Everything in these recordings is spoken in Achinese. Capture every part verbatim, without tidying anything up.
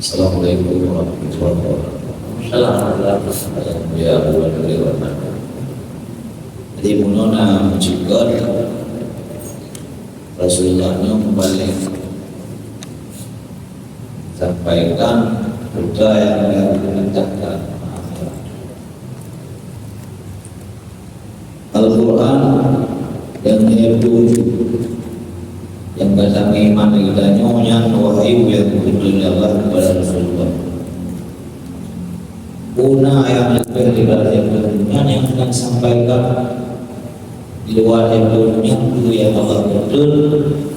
Assalamualaikum warahmatullahi wabarakatuh. Assalamualaikum. Ya Allah, ya Allah. Jadi, meunoe na meucukon Rasulullah nyoe meubalek sampaikan peue nyang geupeurintahkan. Al-Quran dan ayat tujuh yang kata iman kita nyoe nyan wahyu yang diturunkan Allah kepada Rasulullah. Guna yang lebih daripada ayat tujuh nyan yang akan sampaikan di luar ayat tujuh nyan, itu yang Allah betul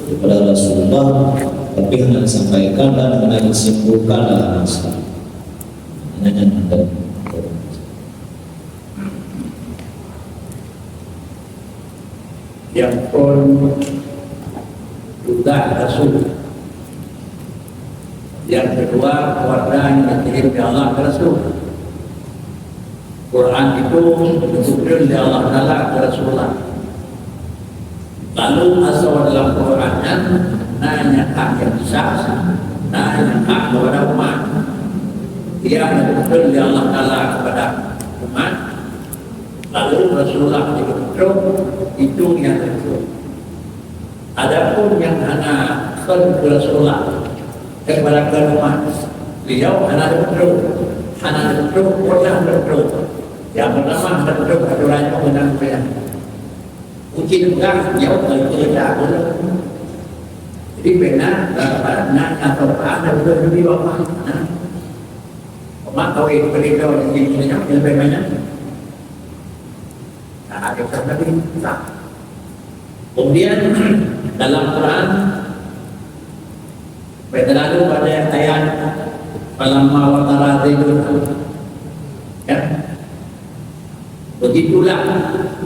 kepada Rasulullah, tapi yang disampaikan dan kena disimpulkan dalam masa. Hanya yang ada. Yang pun tugas Rasul. Yang kedua, warna yang dikirim oleh Allah ke Rasul. Quran itu diturunkan oleh Allah Taala ke Rasulullah. Lalu asal dalam Quran nyan, na nyang hak yang bisa, na nyang hak kepada umat. Yang diturunkan oleh Allah Taala kepada umat, lalu Rasulullah diutus, itu yang diutus. Adapun nyang hana kon keu Rasulullah, daripada kon umat, beliau hana diutus, hana diutus, hana diutus. Yang pertama hana diutus aturan undang-undang. Uji pegang jawab dari cerita dulu. Jadi benar, na atau ada udah lebih lama. Nah, umat tahu itu perintah yang lebih banyak. Nah, ada yang lebih susah. Kemudian dalam Quran, pada lalu pada ayat falamma wa tara Zaidun. Ya. Begitulah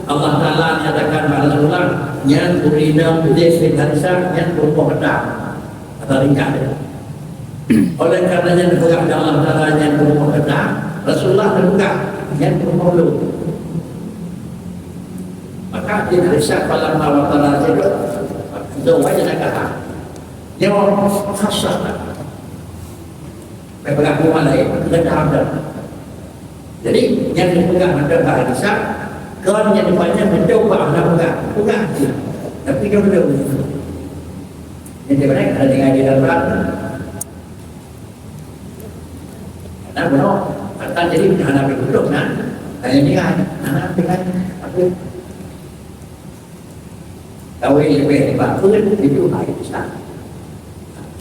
Allah Taala nyatakan bak Rasulullah, nyan ureueng Zaid bin Harisah nyan peurumoh gata. Kata ringkas dia. Oleh karena nyan dipeugah lé Allah Taala nyan peurumoh gata, Rasulullah dipeugah nyan peurumoh lôn. Maka di Indonesia falamma wa tara Zaidun, zawwajnakaha. Nyoe khasah. Peugah buah lain, kita dah ada. Jadi, yang dipeugah ada bahasa, kon yang dipanjang betul bah nak peugah. Peugah je. Tapi dia belum. Yang dia ada dengan dia dalam. Karena bunoe, akan jadi hana betul nah. Hanya ni kan, hana dengan apa? Kawin leubeh nibak peuet, itu hai Islam.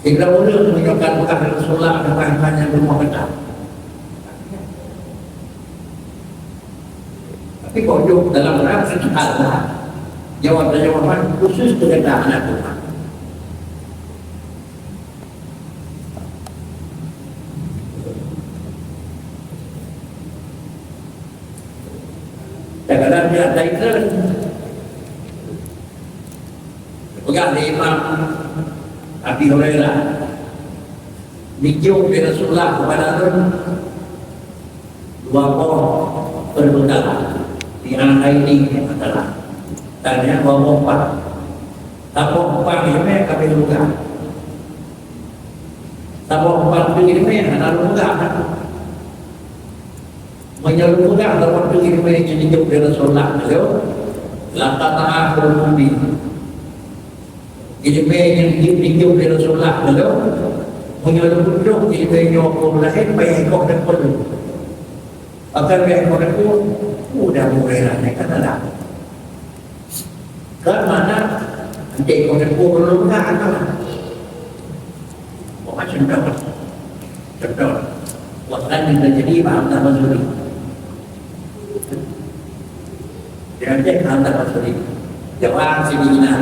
Sehingga ureueng meunyoe ka peugah Rasulullah, peugah iman nyang rumoh gata. Tapi kok jok dalam rangka hal lah. Jawab-jawaban khusus keu gata aneuk Tuhan. Kadang-kadang dia ada iklan. Peugah lé Imam Abi Hurairah, "Dijok lé Rasulullah keupada lôn dua boh peureubeutahan, fi ainaini," kata Allah. Tanya dua boh pat. Saboh pat ileumèe ka lôn peugah. Saboh pat ileumèe hana lôn peugah. Meunyoe lôn peugah lôn peugah ileumèe nyang jijok lé Rasulullah nyoe, laqata'ahu mu'min. Ileumèe nyang jijok lé Rasulullah nyoe, meunyoe lôn peugah ileumèe nyoe keu ureueng laén, payah ikoh dan peue. Pakon payah ikoh dan peue? Udah mulai lah, naik kata dah. Kan mana? Nanti kau tegur lu kan? Bukan contoh. Contoh. Bukan yang terjadi bak Hamzah Basri. Dia cek Hamzah Basri. Jawab si Dina.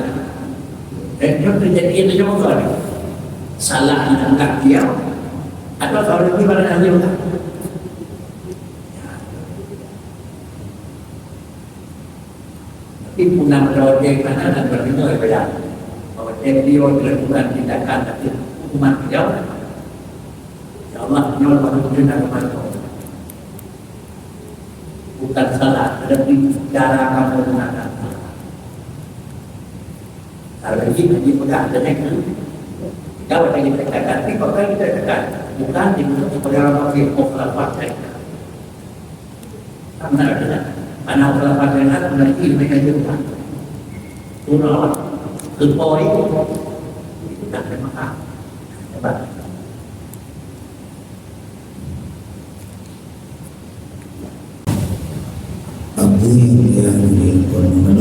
Dan itu terjadi itu juga kan? Salah yang enggak dia. Atau kalau ini pada ahli enggak? Tapi puna meudawa jai kana dan berdengar kepada bahwa beliau melakukan tindakan tapi hukuman beliau. Ya Allah, nyoe baru kena kembali. Bukan salah, tetapi cara kamu gunakan. Kalau ini dipegang dengan Kalau kita katakan, tapi kalau kita katakan, bukan di bentuk sebagai orang kafir, mukhalafat syariat. Karena kita, karena mukhalafat syariat berarti mereka juga. Surah, kepoi, kita kena maaf. Hebat. Apa yang dialami oleh Muhammad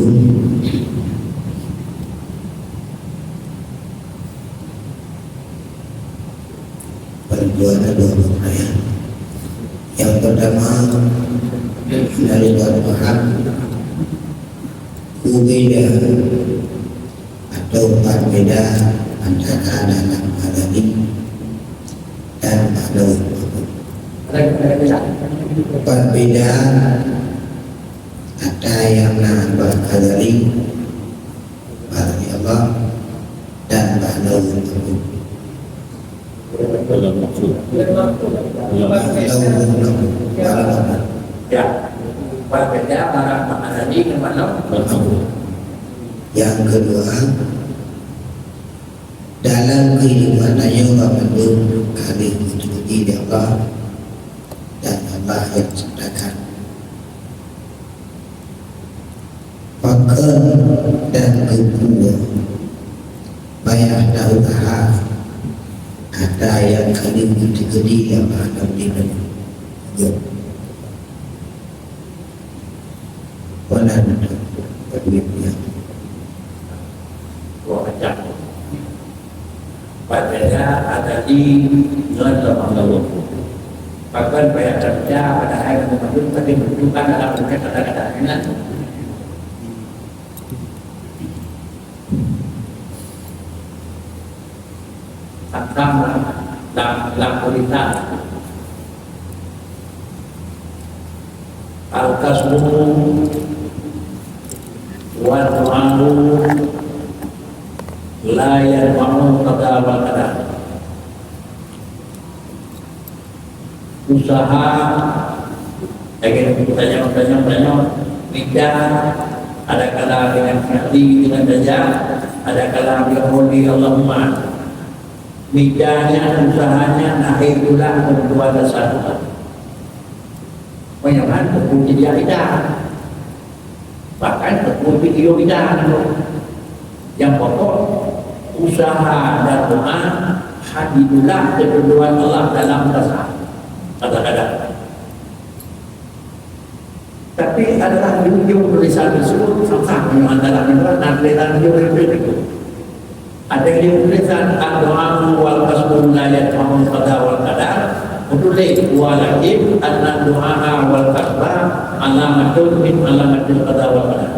berbuat dua ayat. Yang pertama, dari Tuhan Tuhan, berbeda atau berbeda antara dalam Al-Ghazali dan Nahdlatul Ulama. Perbedaan antara yang na bak Al-Ghazali, bak Allah, dan bak Nahdlatul Ulama. Dalam maksud. Dalam maksud. Ya. Berbeda antara Al-Ghazali dan Nahdlatul Ulama. Yang kedua, dalam kehidupan tanyoe banmandum harôh meuturuti lé Allah dan Allah nyang ciptakan. Pakon dan keupeue payah ta-usaha ata nyang ka lheueh geutukeudi lam alam nyoe. Wana duit nyan. Dua macam. Perbeda Al-Ghazali ngon lam Allah. Pakon payah ta-usaha padahai meunyoe tapi menunjukkan dalam kata-kata dengan Tentang lam, lam tulisan. Al-kasbu wa du'a'u la yadfa'u qada wal qadar. Usaha, lagèe tanyong, tanyong, tanyong, mita, ada kala dengan hati, dengan daya, ada kala dengan holi, Allahumma. Mita nyan, usaha nyan, akhé tulah keuntuan dasar Tuhan. Meunyoe han, teukunci dia mita. Bahkan teukunci iyo mita. Nyang pokok, usaha dan doa hana jitulah keuntuan Allah dalam rasa. Kadang-kadang. Tapi adalah di ujung tulisan tersebut, sama-sama yang antara dua, dan tulisan di ujung itu. Ada di tulisan, "Ad-du'a wal kasbu la yadfa'ul qada wal qadar." Tulis, "Walakin anna du'a wal kasba alamatun min alamatil qada wal qadar."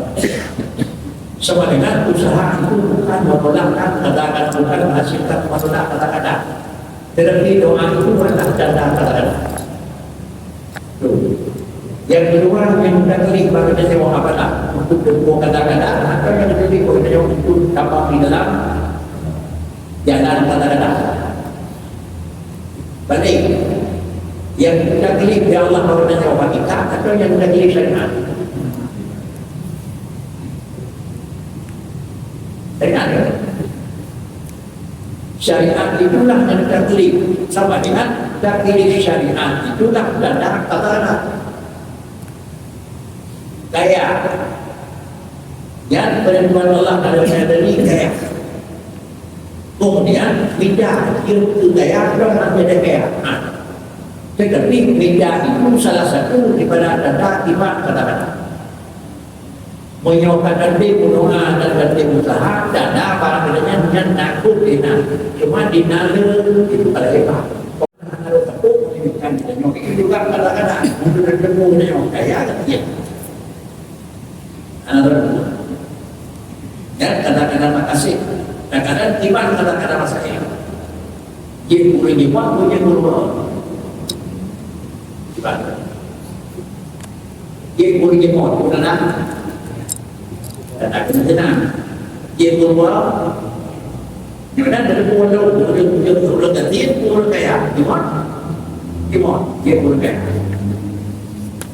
Sama dengan usaha itu bukan menolakkan kata-kata, bukan menghasilkan menolak kata-kata. Tetapi doa itu adalah tanda kata-kata. Tuh. Yang kedua, yang kita pilih bagi kita jawab apa tak? Untuk berbuah kata-kata, atau yang kita pilih bagi kita jawab untuk tampak di dalam jalan kata-kata. Balik. Yang kita pilih, ya Allah, bagi kita jawab hakikat, atau yang kita pilih syariat? Syariat, ya? Syariat itulah yang taklif. Sama dengan taklif syariat itulah tanda kata kaya. Dan penentuan Allah pada saya tadi kaya. Kemudian, beda, dia tu kaya, dia orang beda kaya. Ha. Tetapi beda itu salah satu daripada tanda iman kata-kata. Meunyoe ka teuntèe meudoa dan teuntèe meusaha, tanda barang nyan, nyan takot dina. Cuma dina le itu kada hebat. Orang harus takut menunjukkan kita nyoe. Itu juga kadang-kadang untuk bertemu nyoe kaya kan dia. Anak bertemu. Ya, kadang-kadang makasih. Kadang-kadang iman, kadang-kadang masalah. Dia boleh jawab, boleh jawab. Iman. Jeuet ureueng jimeuet, peue na? Dan akan senang. Jeuet ureueng, nyoe na, dari ureueng, ureueng, ureueng, ureueng gasien, ureueng kaya. Jimeuet? Jimeuet. Jeuet ureueng kaya.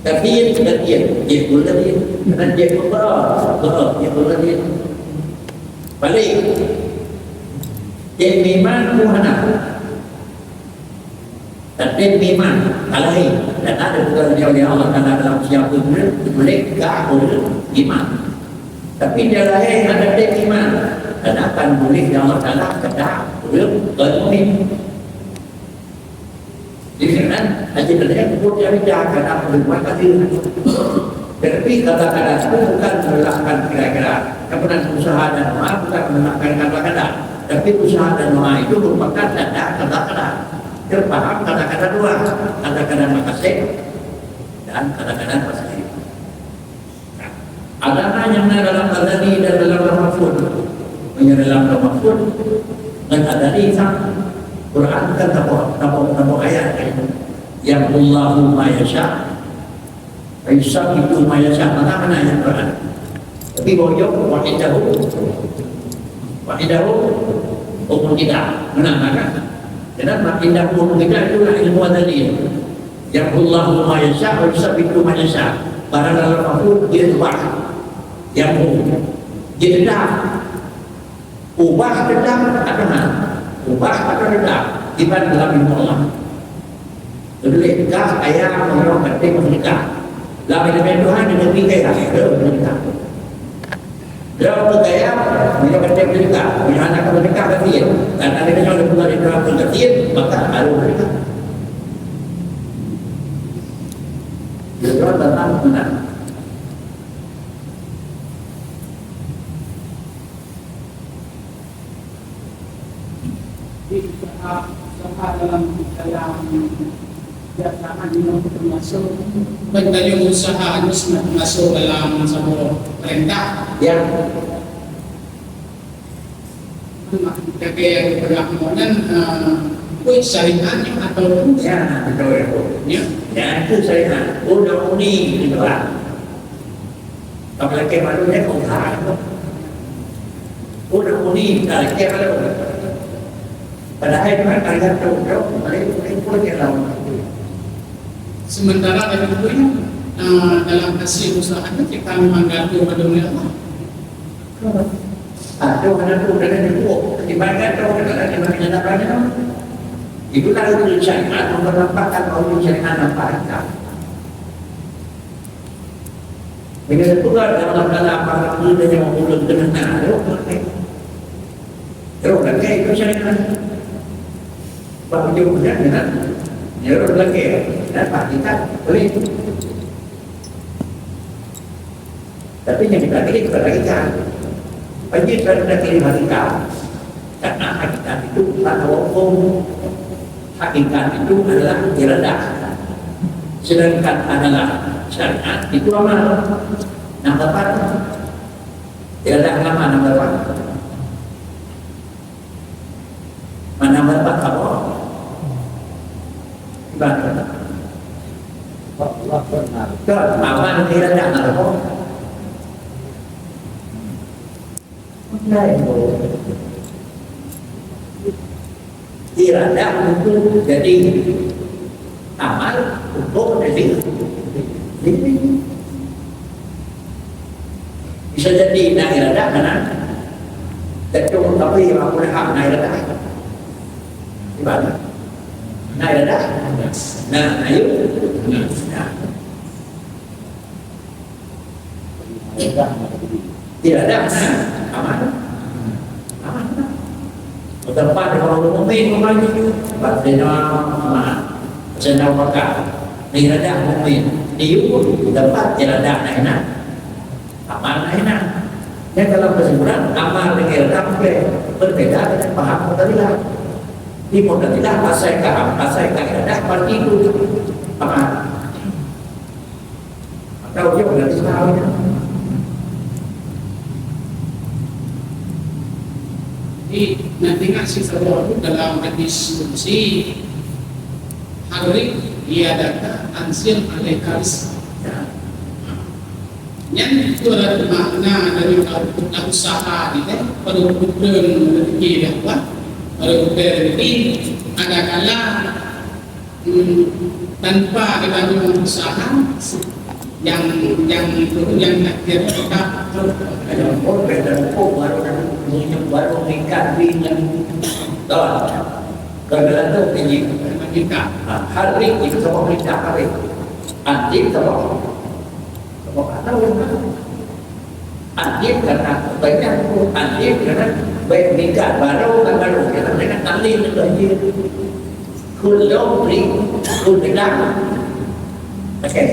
Gasien, gasien. Jeuet ureueng gasien. Dan jeuet ureueng, ureueng, jeuet ureueng gasien. Balik. Tém iman pun hana. Tém iman, ka lahé. Dan ada juga oleh Allah Taala dalam siapa pun, boleh gak pun iman. Tapi dia lahé hana tém iman. Dan akan boleh Allah Taala kedak ureuëng mukmin. Jadi kan, aja tadi kan, buat yang dia akan apa, buat tadi. Tetapi kata-kata itu bukan menolakkan kira-kira. Yang pernah usaha dan doa bukan menolakkan kata-kata. Tapi usaha dan doa itu merupakan tanda kata-kata. Terpaham kata-kata doa, kata-kata makasih, dan kata-kata makasih. Agama nyang na dalam azali dan dalam lauh mahfuz. Meunyoe dalam lauh mahfuz, ngon azali sang Quran kan tabok, tabok, tabok ayat kan. Yamhullahu ma yasha, wa yusabbitu ma yasha. Mana-mana ayat Quran. Tapi bojok, wa indahu, wa indahu ummul kitab. Mana, mana? Kenapa indahu ummul kitab? Itulah ilmu azali. Yamhullahu ma yasha wa yusabbitu ma yasha. Barang dalam mahfuz dia ubah. Yamhu. Dia tetap. Ubah tetap atau hana. Ubah atau tetap. Iban dalam ilmu Allah. Jadi, kah ayat mengenai penting menikah. Dalam ilmu Tuhan, dia lebih kaya. Dia lebih kaya. Dia berkaya, dia berkaya juga. Punya anak berkah kafir. Dan ada yang lebih dari orang kafir, maka baru berkah. Dia datang menang. Jadi, usaha, usaha dalam, dalam biasa kan, ini termasuk, bukan tadi usaha, ini semua termasuk dalam satu perintah. Ya. Jaga yang berlaku dan, eh, kuih syariatnya atau ya, betul, ya, Bu. Ya. Ya, itu syariat. Udah uni gitu lah. Apalagi malunya kau tahan. Udah uni, tak lagi malu. Padahal itu kan tergantung, bro. Paling, paling pun dia lawan. Sementara dari itu, eh, dalam hasil usaha itu kita memang gantung pada Allah. Aduh, anak tu dah ada cukup. Ibarat tu, dah ada, dah ada, dah ada. Itulah itu syariat, mempernampakkan bahwa syariat nampak hitam. Bila tu kan, Allah Taala apa lagi dia yang urus dengan, terus pakai. Terus pakai itu syariat. Bak ujung hujan, ya. Ya, terus pakai. Dan pakai tak boleh. Tapi yang kita pilih bukan hakikat. Bagi kita pilih hakikat. Karena hakikat itu bukan hukum. Hakikat itu adalah iradah. Sedangkan adalah syariat itu amal. Nah, Bapak, iradah amal, nah, Bapak. Mana meurumpok kamoe? Ibarat. Allah benar. Kan, aman iradah Allah. Lain. Iradah untuk jadi amal, untuk jadi diri. Bisa jadi na iradah, kan? Tentu, tapi Abu Lahab na iradah. Di mana? Na iradah? Na, na yuk. Na. Iradah, na. Aman? Aman. Tempat orang mukmin, umpamanya, tempat zina, aman. Zina, maka iradah mukmin. Di tempat iradah na, na. Amal lain nah. Yang dalam kesimpulan, amal dengan iradah boleh berbeda dengan paham Mu'tazilah. Di Mu'tazilah, asai ka, asai ka iradah, berarti itu amal. Atau dia berarti salah. Jadi, nanti ngasih saboh tu dalam hadis qudsi, "Harrik yadaka ansil alaika rizq." Ya. Nyan itu adalah makna dari usaha ni, eh, pada putera rezeki dia, apa? Pada putera rezeki, ada kala, hmm, tanpa kita usaha, yang, yang itu, yang takdir tetap. Ada pun beda hukum, baru, baru ikat ringan. Tuan, keuneulheueh tinggi. Ha, hari itu sama perintah hari. Anjing sama. Sama kata orang. Anjing karena banyak, anjing karena baik nikah baru kan baru kita dengan tali itu anjing. Kulong beri, kudang. Okey.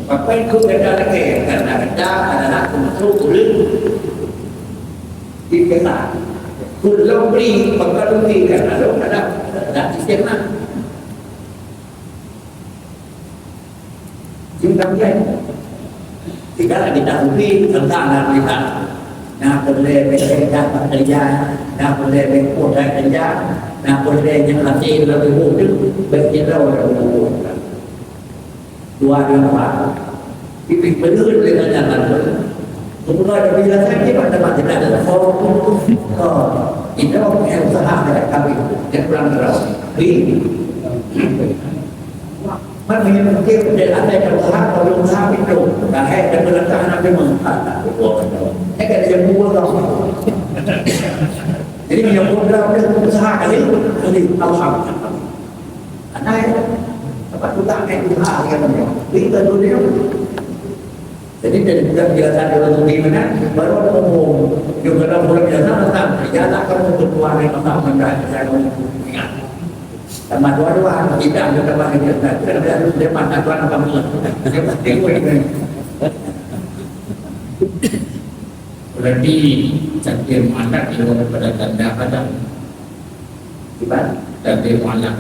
Apa itu kudang lagi? Karena kita adalah untuk ulun. Dikena. Kulong beri, maka rugi karena lo ada, ada istilah. Jeuet tambian. Tidak lagi tak rugi, tentang nak kita. Nak boleh beri dapat kerja, nak boleh beri kuasa kerja, nak boleh yang hasil lebih mudah, beri kita lebih mudah. Dua dua empat. Pipih belut lé tangan lalu. Semula ada penjelasan dia pada pada ada form. Oh, kita orang yang usaha dari kami. Dia kurang terus. Di mana yang mungkin dia ada yang usaha, kalau usaha itu. Dah hai dan berkah nak memang tak tak berbuat. Saya kata dia buat tau. Jadi menyambut dalam usaha kali, kali alhamdulillah. Anak, sebab tu tak naik usaha dia punya. Kita tu dia. Jadi dari budak biasa dia tu di mana, baru ada umum. Dia kena budak biasa datang. Dia tak kamu bertuah ni, masa mendah dia kamu ingat. Sama dua-dua, kita ada tempat yang kita. Kita ada tempat tuan apa ni? Dia pasti boleh. Berarti takdir mu'allaq jawab pada tanda qadar. Iban? Takdir mu'allaq.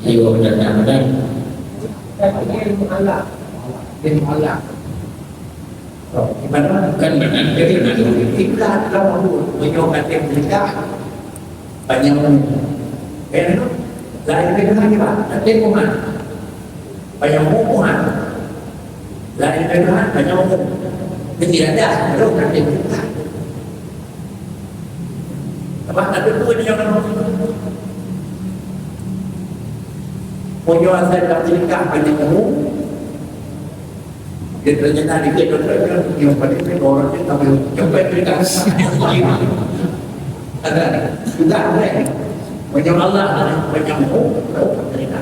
Jawab pada tanda qadar. Takdir mu'allaq. Takdir mu'allaq. Oh, iban mana? Kan benar, jadi benar. Iban kamu menyokong takdir mu'allaq. Panyang umur. Kaya tu, lain dari Tuhan juga. Tapi Tuhan. Panyang umur Tuhan. Lain dari Tuhan, panyang umur. Jadi ada, ada Tuhan. Apa tak ada Tuhan yang nama? Punya asal tak cerita panyang umur. Dia ternyata di situ, yang paling orang itu sampai sampai cerita. Ada, sudah, eh. Macam Allah, macam, oh, cerita.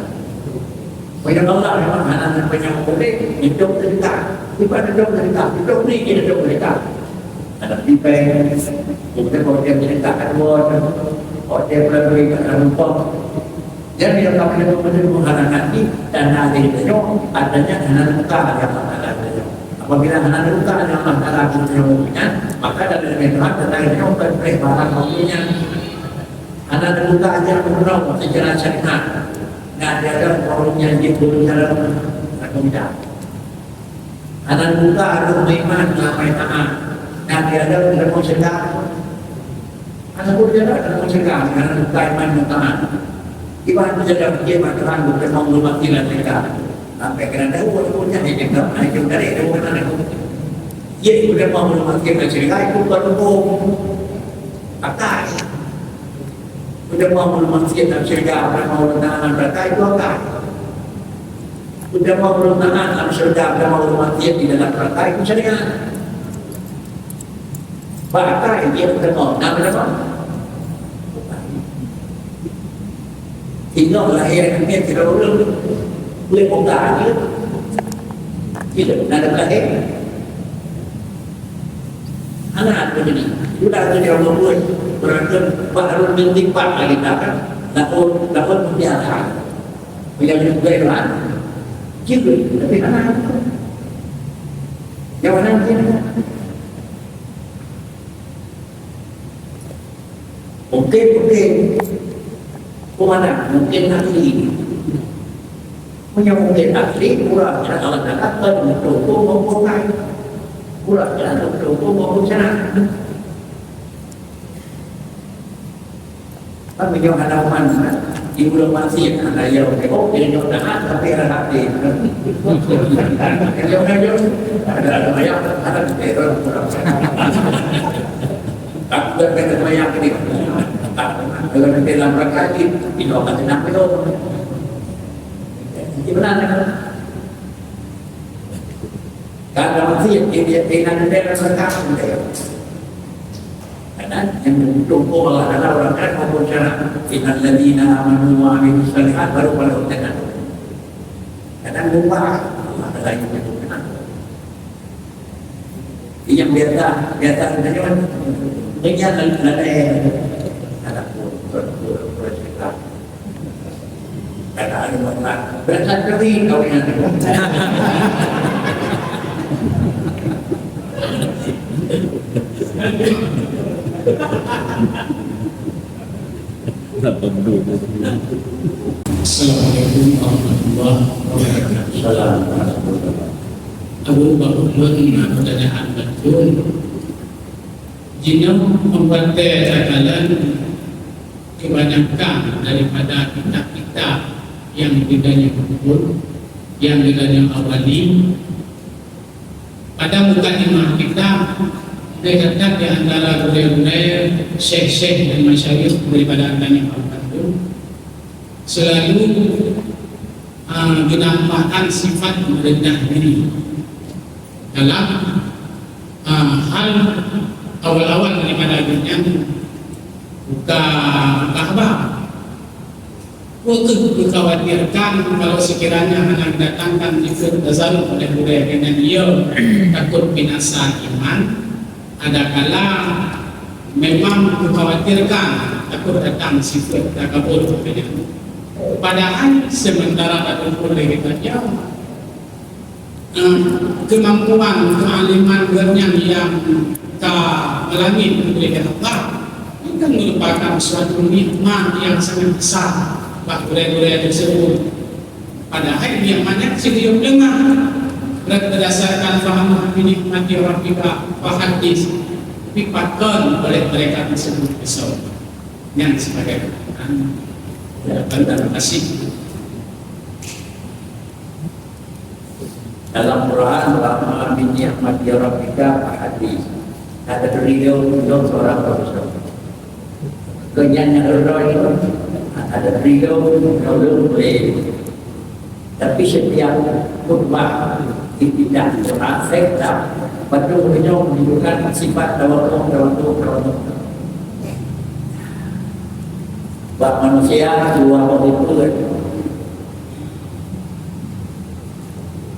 Macam Allah memang hana macam boleh hidup cerita. Bukan hidup cerita, hidup ni kita hidup cerita. Ada pipai, kita bawa dia cerita kedua, bawa dia melalui kat dalam lupa. Dan bila kamu itu betul menghalangi, dan ada itu, artinya hana luka yang Allah Taala itu. Apabila hana luka yang Allah Taala itu, maka dari Tuhan tentang itu, bukan perih barang waktunya. Hana luka aja mengenal secara syariat. Nggak ada orang yang dia belum dalam atau tidak. Hana buka harus beriman, ngamai taat. Nabi Adam dalam syurga. Hana buka dalam syurga, hana buka iman dan taat. Iman tu jadi fikir makanan bukan mau rumah tiga syurga. Sampai kena tahu, aku punya ni kita, hanya kita dari itu mana aku. Ia itu dia mau rumah tiga syurga, itu bukan hukum. Atas. Udah mau maksiat dalam syurga, udah mau tangan neraka itu akal. Udah mau tangan dalam syurga, udah mau maksiat di dalam neraka itu syariat. Bahkan dia udah mau nama apa? Tinggal lahir dunia tidak urut. Boleh buka aja. Tidak ada lahir. Hana teujadi. Sudah tu dia Allah buat. Berarti bahrul min tipak lagi tak kan. Laut, laut mutiara. Bila dia buat Tuhan. Juga, tapi hana. Yang mana dia? Mungkin, mungkin. Kemana? Mungkin nanti. Meunyoe mungken asli, uroe akhirat Allah Taala kon meututoe maupun laén. Uroe akhirat meututoe maupun sana. Kan meunyoe hana uman, di bulan masih hana ya, oh, dia nyoe taat tapi hana hati. Dia nyoe ada, ada banyak, ada di daerah. Tapi bukan kena banyak ni. Kalau nanti dalam rangka ini, di lokasi nak minum. Jadi benar kan? Kalau masih dia dia dia nak dia nak sedekah dia. Kan? Yang butuh Allah Taala orang kan maupun syarat. Innal ladzina amanu wa amilus shalihat baru pada urusan. Kadang lupa Allah Taala yang butuh kenal. Yang biasa, biasa saja kan. Ini yang lalai. Ada pun, pun, pun, pun, pun, Kata ada orang, berangkat kami kawin nanti. Assalamualaikum warahmatullahi wabarakatuh. Salam warahmatullahi wabarakatuh. Abu Bakar, pertanyaan betul. Jinoe pembatai takalan kebanyakan daripada kitab-kitab yang diganjeng hukum, yang diganjeng awali, pada mukadimah kitab, tercatat di antara gurée-gurée, syekh-syekh dan masyayikh daripada Tanah Abang itu selalu, ah, menambahkan sifat merendah diri. Dalam, ah, hal awal-awal daripada dunia buka, buka haba. Untuk dikhawatirkan kalau sekiranya hana didatangkan sifat tazalum oleh gurée dengan ia takut binasa iman, adakala memang dikhawatirkan takut datang sifat takabur. Padahal sementara takut oleh kita jauh. Nah, kemampuan, kealiman geuhnyan nyang ka meulangét geubri lé Allah, nyan kan merupakan suatu nikmat nyang sangat besar bak gurée-gurée tersebut. Padahai nikmat nyan sigoe leumah, beureukat berdasarkan faham bi nikmati rabbika fahaddits, tapi pakon oleh mereka tersebut kesal. Nyan sebagai, ya, terima kasih. Dalam Quran, "Wa amma bi ni'mati rabbika fahaddits." Ada beliau, beliau seorang profesor. Kenyanya orang itu ada beliau, beliau boleh. Tapi setiap khutbah di bidang Quran, saya tak betul beliau menunjukkan sifat tawaduk, tawaduk, tawaduk. Bak manusia dua orang itu.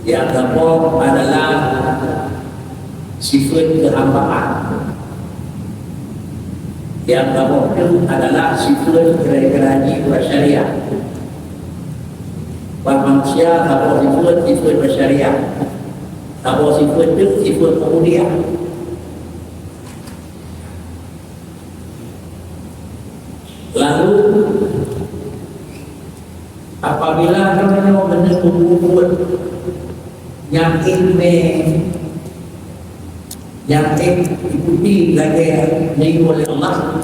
Nyang saboh adalah sifat kehambaan. Nyang saboh tu adalah sifat kira-kira jiwa syariah. Bak manusia saboh sifat, sifat syariah. Saboh sifat tu sifat ubudiyah. Lalu, apabila kamoe meunyoe buet nyang ék mé, nyang ék ikuti lagée nyoe oleh Allah,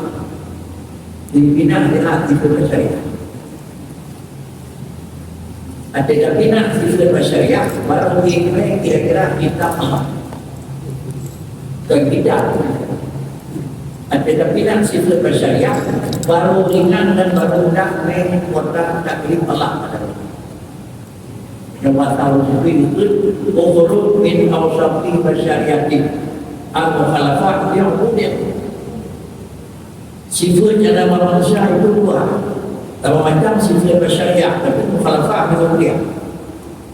dipinah di hati syariah. Ada tapi nak sifat syariah, baru ék mé kira-kira kitab Allah. Bukan kitab. Ada tapi nak sifat syariah, baru ringan dan baru mudah mé kuasa taklif Allah. Yang tahu sifat itu, "Ukhruj min awsati syariati al-mukhalafah yang mudah." Sifat nyang na bak manusia itu dua. Dua macam sifat syariah, tapi mukhalafah ngon ubudiyah.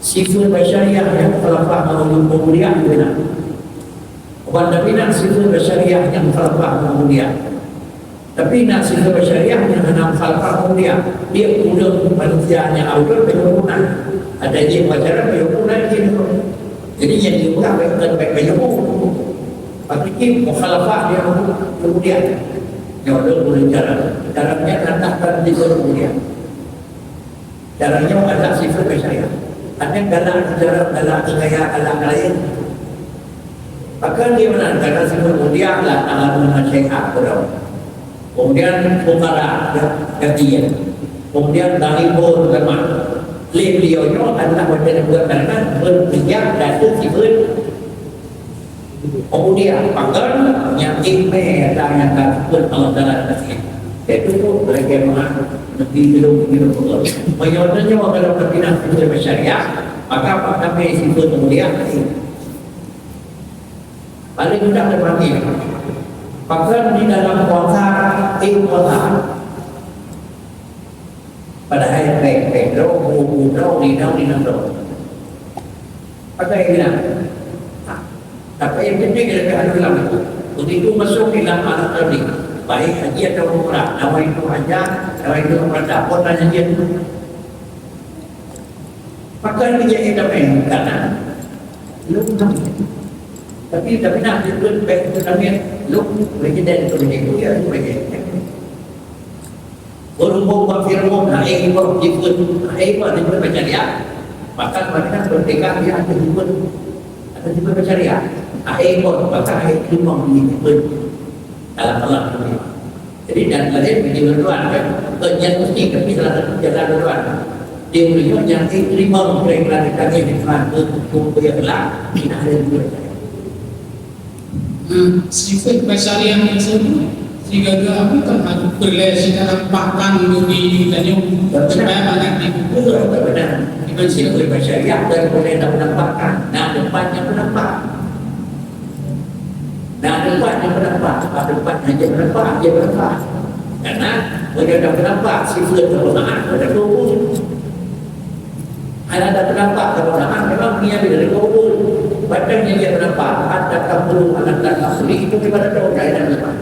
Sifat syariah nyang mukhalafah ngon ubudiyah itu na. Bukan tapi na sifat syariah nyang mukhalafah ngon ubudiyah. Tapi na sifat syariah nyang hana mukhalafah ngon ubudiyah. Dia ureueng manusia nyang beutôi penyempurna. Ada je pacaran penyempurna je. Jadi nyang diubah bukan baik penyempurna. Tapi mukhalafah dia ubudiyah. Nyoe lôn ulôn cara. Cara nyan ratakan di ureueng mulia. Cara nyoe adalah sifat syariah. Ada galak cara, galak gaya, galak lain. Maka di mana kata sifat mulia lah ta'lamu syai'a, kemudian fuqara, ya, gantian. Kemudian bagi pun lemah. Lé beliau nyoe adalah macam buat tangan berpijak dan sifat Kemudian, pakon nyang ék mé nyang ka geupeubuet Allah Taala nasihat. Yaitu tu, lagée meunan, nanti belum, belum betul. Meunyoe tanyoe kalau terpinah sifat syariah, maka apa kami sifat kemudian tadi? Paling mudah terpahami. Pakon di dalam puasa, eh, puasa. Padahai péng, péng droe, bu, bu droe, rinau, rinau droe. Pakon rinau. Ha. Tapi nyang penting adalah anu lam. Begitu masuk di dalam alat tadi, baik haji atau umrah, nawaitu haja, nawaitu umrah, tak pun tanya dia tu. Pakon dia yang main, karena lu tahu. Tapi, tapi nak ikut baik itu kami, lu presiden tu, dia tu, ya, lu presiden. Berhubung bak firman, hai iboh jipeuet, hai iboh jipeuet baca dia. Maka mereka berpegang dia atau jipeuet, atau jipeuet baca dia. Hai iboh, maka hai iboh jipeuet. Dalam Allah tu. Jadi, dan lain bagi berdoa, kan? Bukan yang mesti, tapi salah satu jalan berdoa. Dia beri yang diterima, kira-kira kita ni, di Tuhan tu, tu, tu, tu, yang lah, kita ada juga. Nah, sifat basyariah tersebut, sigaga apa kan harus perlu secara bahkan bagi tanyong supaya banyak dikubur. Benar. Itu sifat basyariah dan boleh dapatkan. Nah, depannya penampak. Nah, depannya penampak. Apa depannya dia penampak? Dia penampak. Karena bagi ada penampak, sifat kebenaran ada kubur. Hana tapeunampak kebenaran, memang nia dari kubur. Batang nyang dia penampak, ada kabur, ada tak kabur, itu ibarat doa, ada lepas.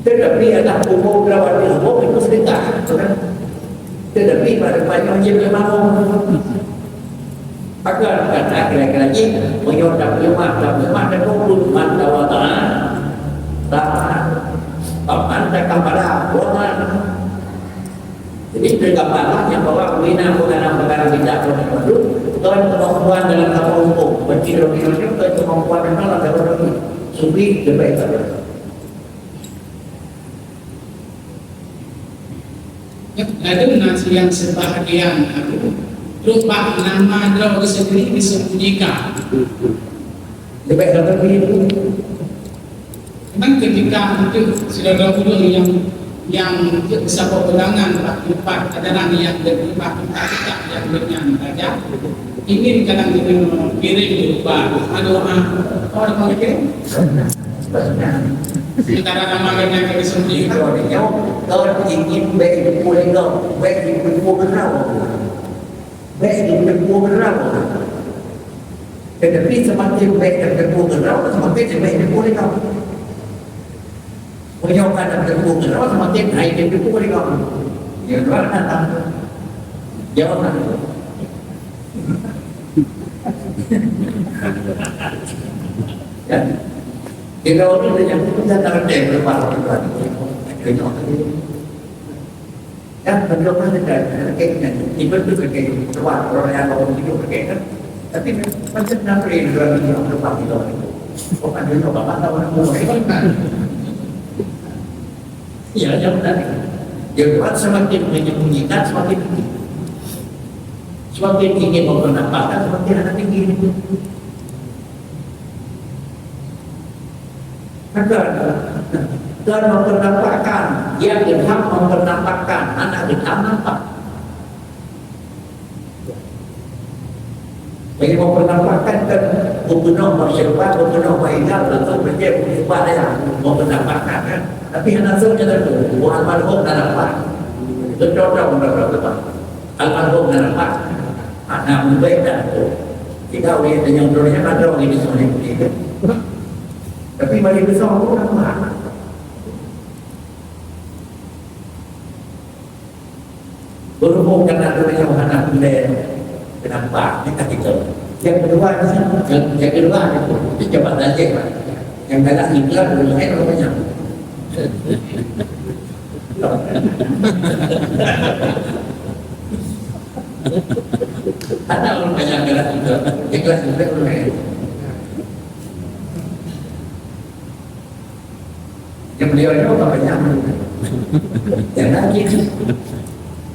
Tetapi ada kubur, berawat di kubur, itu sedekah, kan? Tetapi pada banyak je belum mau. Agar kata kira-kira ji, meunyoe tapeuleumah, tapeuleumah, tapeuleumah, man tawadha'a, rafa'ahu. Faman takabbara, wa man Jadi, teuka palah nyang bahwa mina bukan dalam perkara tidak bermakna, kon kemampuan dalam satu hukum. Berarti, kalau kita macam, kon kemampuan dalam dalam satu hukum. Sufi, lebih tak boleh. Lalu nasi yang sebahagian aku, rupa nama droe sendiri disembunyikan. Lebih tak boleh itu. Memang ketika untuk saudara ulun yang, yang untuk bersama undangan bak tempat adalah yang diterima tempat kita yang dengan raja, ingin kadang kita kirim berupa doa, orang panggil. Sementara nama dengan kita sendiri. Kalau ingin baik pun enggak, baik pun enggak. Bèk jiteupeue keudroe. Teutapi seumaken bèk jiteupeue keudroe, seumaken bèk jiteupeue lé kamoe. Meunyoe ka jiteupeue keudroe, seumaken hai jiteupeue lé kamoe. Ya, Tuhan datang. Jawab kan? Ya. Kita orang yang datang dari Tuhan. Kita orang. Ya, bendera kan dekat, dekat kan. Tiba tu dekat tuan, orang yang bawa video dekat kan. Tapi macam nak beri dua video depan kita. Bukan dulu bapak tahu nak buat kan. Ya, yang tadi. Dia buat semakin menyembunyikan, semakin tinggi. Semakin ingin mempernampakkan, semakin akan tinggi. Maka, dan mempernampakkan, yang berhak mempernampakkan, anak berhak nampak. Jadi mempernampakkan kan, gubernur masyarakat, gubernur masyarakat, langsung kerja municipal ya, mempernampakkan kan. Tapi yang langsung jalan tu, bukan almarhum dah nampak. Betul tak, betul tak? Almarhum dah nampak. Anak muda dah tu. Kita boleh tanya orang yang ada orang ini semua ni. Tapi bagi besar pun nampak. Berhubung karena tu yang hana boleh kenapa kita kita. Yang kedua ni, yang, yang kedua ni tu, itu coba tanya. Yang dalam ikhlas belum lain rupanya. Ada orang banyak dalam ikhlas, ikhlas juga boleh. Yang beliau itu apa banyak? Yang lagi.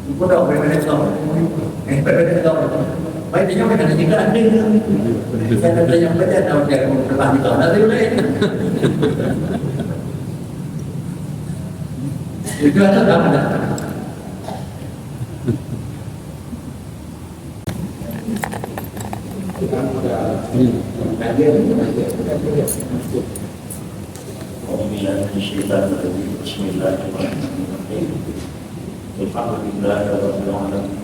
Ibu dah berbeda tahun. Eh, berbeda tahun. Baik, dia kan ada juga ada. Saya kata yang beda tahun dia pun telah di tahun. Nanti boleh. Itu ada tak ada? Hmm. أعوذ بالله من الشيطان الرجيم. بسم الله الرحمن الرحيم. الحمد لله رب العالمين.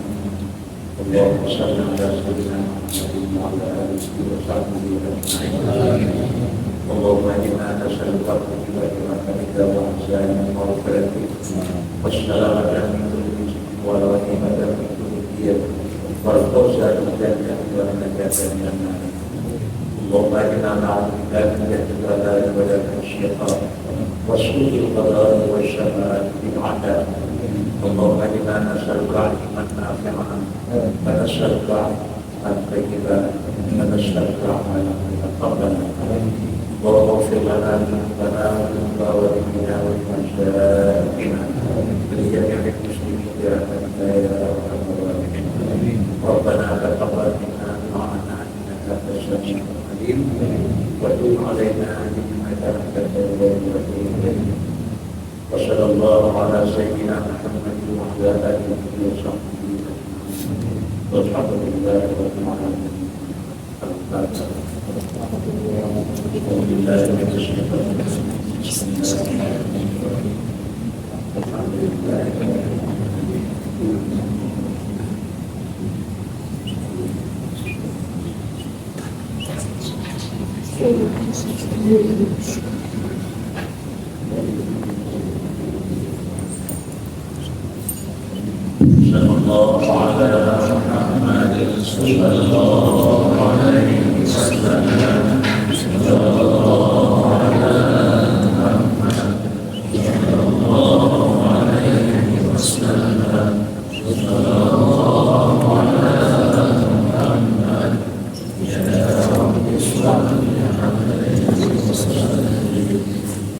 اللهم صل على سيدنا محمد وعلى آله وصحبه أجمعين. اللهم إنا نسألك الهدى والهدى وعزائم المغفرة والسلامة من كل إثم والغنيمة من كل بر والفوز بالجنة والنجاة من النار. اللهم إنا نعوذ بك من جهد البلاء ودرك الشقاء وسوء القضاء والشماتة في الأعداء. اللهم إنا نسألك علما نافعا ونسألك رزقا طيبا ونسألك عملا متقبلا. اللهم اغفر لنا ذنوبنا وذنوب والدينا ومشائخنا ولجميع المسلمين برحمتك يا أرحم الراحمين. ربنا تقبل منا دعاءنا إنك أنت السميع العليم وتب علينا إنك أنت التواب الرحيم. وصلى الله على سيدنا محمد وعلى آله وصحبه أجمعين. والحمد لله رب العالمين. أعوذ بالله من الشيطان الرجيم. بسم الله الرحمن الرحيم. الحمد لله رب العالمين. صلى الله على محمد صلى الله عليه وسلم.